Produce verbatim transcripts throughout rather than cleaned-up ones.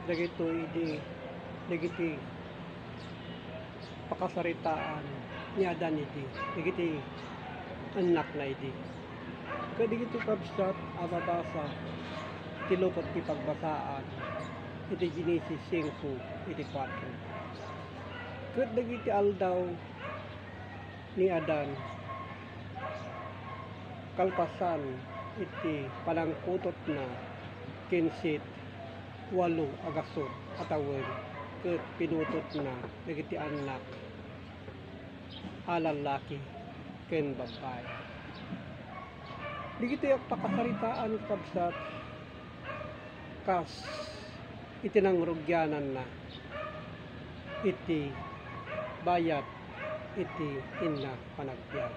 Dagitoy idi, dagiti pakasaritaan ni Adan idi, dagiti annakna idi. Kadagitoy kabsat a mabasa ti lupot ti pagbasaan iti Genesis singko iti kuatro. Ket dagiti aldaw ni Adan, kalpasan iti panangkutotna ken Set, walo a gasut a tawen, ket pinutotna dagiti annak a lallaki ken babbai. Dagitoy a pakasaritaan, kabsat, kas iti nangrugiananna iti bayat iti inna panagbiag.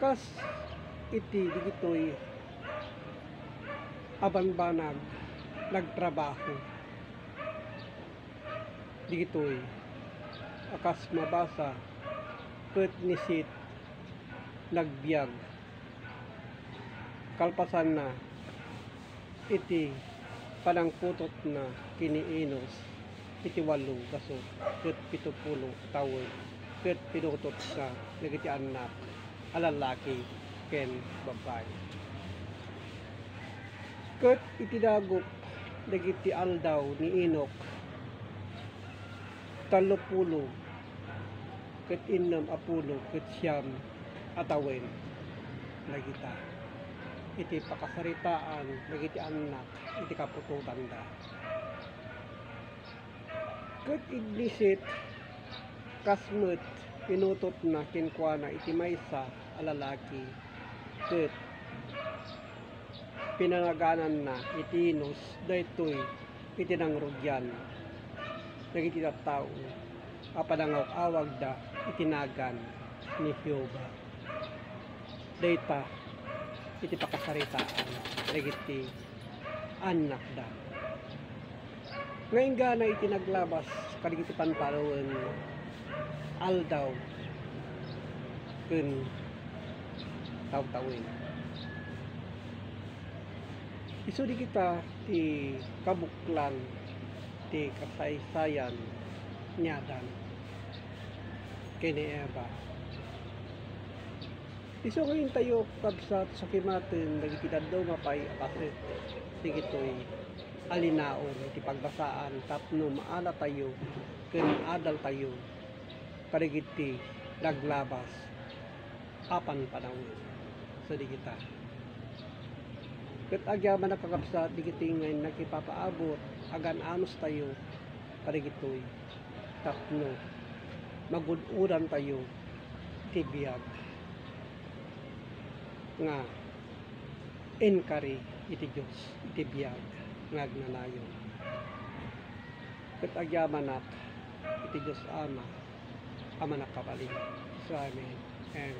Kas iti dagitoy a banbanag nagtrabaho, dagitoy a kas mabasa ket ni Set nagbiag. Kalpasanna iti panangkutotna ken ni Enos iti walo gasut ket pitupulo a tawen, ket pinutotna dagiti annak a lallaki ken babbai. Ket iti dagup dagiti aldaw ni Enoc, tallopulo ket innem a pulo ket siam a tawen dagita iti pakasaritaan dagiti annak iti kaputotanda. Ket idi ni Set, kas met pinutotna kenkuana iti maysa a lalaki, ket pinanagananna iti Enos daytoy iti nangrugian dagiti tattao a panangaw-awagda iti nagan ni Jehovah. Dayta iti pakasaritaan dagiti annakda. Nga inggana iti naglabas kadagiti panpanawen, aldaw ken tawtawen. Isu dagita ti kabuklan ti kasaysayan ni Adan ken ni Eva. Isu nga intayo, kabsat, sakimaten dagiti dadduma pay a paset dagitoy a linaon iti pagbasaan tapno maalatayo ken adaltayo kadagiti naglabas a panpanawen. So, dagita. Ket agyamanak, kakabsat, dagiti nga nakipapaabut, agan-anustayo kadagitoy tapno magud-odantayo iti biag nga inkari iti Dios, iti biag nga agnanayon. Ket agyamanak iti Dios Ama a Mannakabalin. So, amen. Amen.